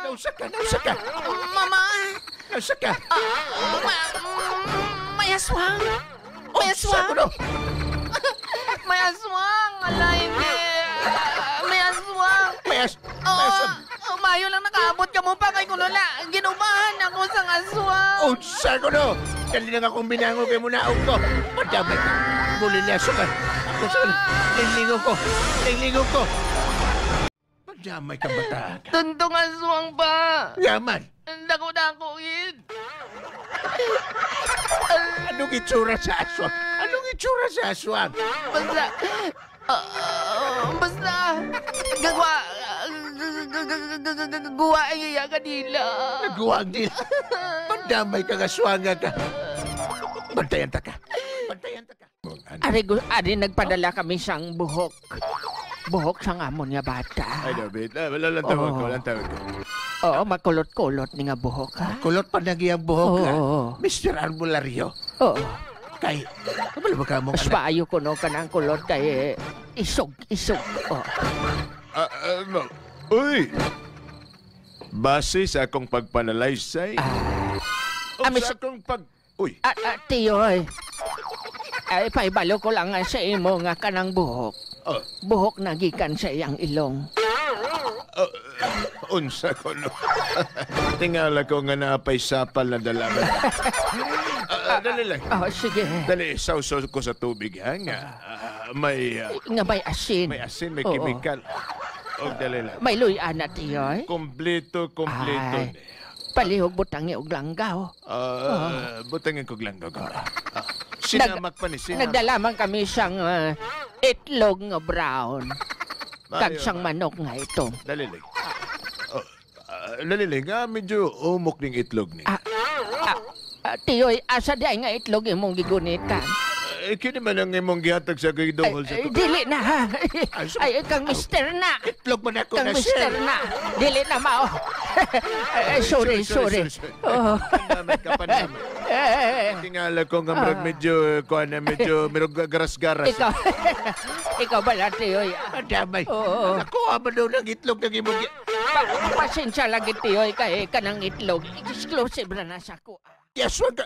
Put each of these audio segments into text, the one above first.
Nausa ka, nausa ka. Mama! Nausa ka. May aswang! May Unsa aswang! ko no? May aswang! Ala, hindi! May aswang! May as... May Oo, aswang. oh, mayo lang nakaabot ka mo pa kay Kulola. Ginubahan ako sa aswang. Unsa ko no? Dali lang akong binango kay munaog ko. Madamay ka. Muli na ka. Ako sa... Linglingo ko. Linglingo ko. Madamay ka bata. Tuntong aswang pa. Yaman. Ang dako-dako, gid. Anong itsura sa aswang? Anong itsura sa aswang? Basta, basta, gagawa, gawa ang iya kanila. Nagawa ang dila. Madamay ka aswanga ka. Bantayan ta ka. Bantayan ta ka. Ari, ari nagpadala kami siyang buhok. Buhok sa amon nga bata. Ay, David. Wala lang tawag ko. Oo. Walang tawag ko. Oo, makulot-kulot ni nga buhok, ha? Kulot pa nagyang buhok ka. Oo. Mr. Arbolario. Oo. Kay, kabalo ba ka mo? Mas maayo ko no kanang kulot kay isog, isog. Oo. No. Uy! Base sa akong pagpanalaysay. O sa akong pag... Uy! Tiyo, eh. Ay, paibalo ko lang sa imo nga kanang buhok. Oh. Buhok na gikan sa iyang ilong. Unsa ko no. Tingala ko nga naapay sapal na dalaman. Dali lang. Oh, sige. Dali, sausaw ko sa tubig, ha? Nga, may, Nga may asin. may asin, may Oo. kimikal. O, dali lang. May luya na, tiyo, eh. Kompleto, kompleto. Ay. Palihog butangi og langgaw. Butangin ko lang gagawin. Sinamak pa ni sinamak. Nagdalaman kami siyang itlog nga brown. Kag Mayo, siyang manok nga ito. Dali lang. Oh, dali lang. Medyo umok ning itlog ni. Tiyoy, asa di ay nga itlog imong gigunitan? Eh, kini man ang imong gihatag sa Ay, gidungol sa ay, dili na ha. Ay, Ay, kang mister na. Itlog man ako Kang na mister sir. na. Dili na mao. Ay, sorry, sorry. Oh. Pandamay ka, pandamay. Eh, Tingala ko nga murag medyo, kuha na, medyo, merog garas-garas. ikaw, ikaw ba tiyoy? Madamay. Oo. Nakuha man daw ng itlog ng imong... Pasensya lagi tiyoy kay kanang itlog. Exclusive na nasa ko. Giaswang ka.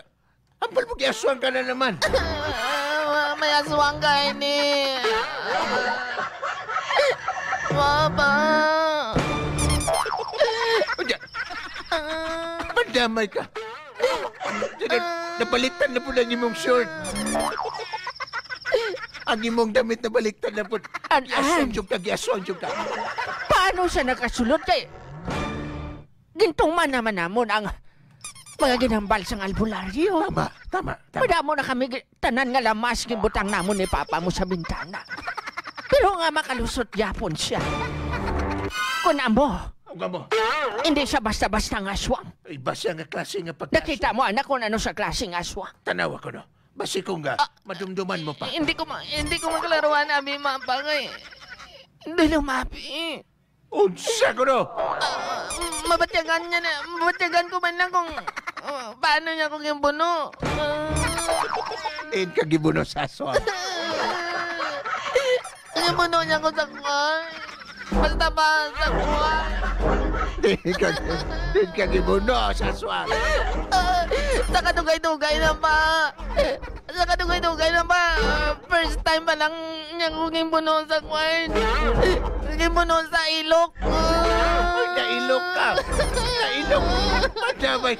Ampal mo giaswang ka na naman. May aswang ka ini. Papa. Unya, madamay ka. Nabaliktad na po ng imong short. Ang imong damit nabaliktad na po. An-an. Giaswang jud ka, giaswang jud ka. Paano siya nakasulod kay... Gintong man naman namon ang mga ginambal sang albularyo. Tama, tama, tama. Madamo na kami tanan nga lamas gibutang namon ni Papa mo sa bintana. Pero nga makalusot yapon siya. Kung amo, Ang mo. hindi siya basta-basta nga aswang. Iba siya nga klase nga pagkaaswang. Nakita mo anak kung ano sa klaseng aswang. Tanawa ko no. Basi kung nga, madumduman mo pa. Hindi ko maklaruan abi mapangay. Hindi lumapi. Unsa ko no? Mabatyagan niya na, mabatyagan ko man lang kung paano niya ako gibuno. In ka gibuno sa aswang. Gibuno niya ako sa kuwan. Basta ba sa kuwan. Din ka gibuno sa aswang. Sa kadugay-dugay na pa. Sa kadugay-dugay na pa. First time pa lang niya ko gibuno sa kuwan. Gibuno sa ilok. Ay, nailok ka. Nailok. Madamay.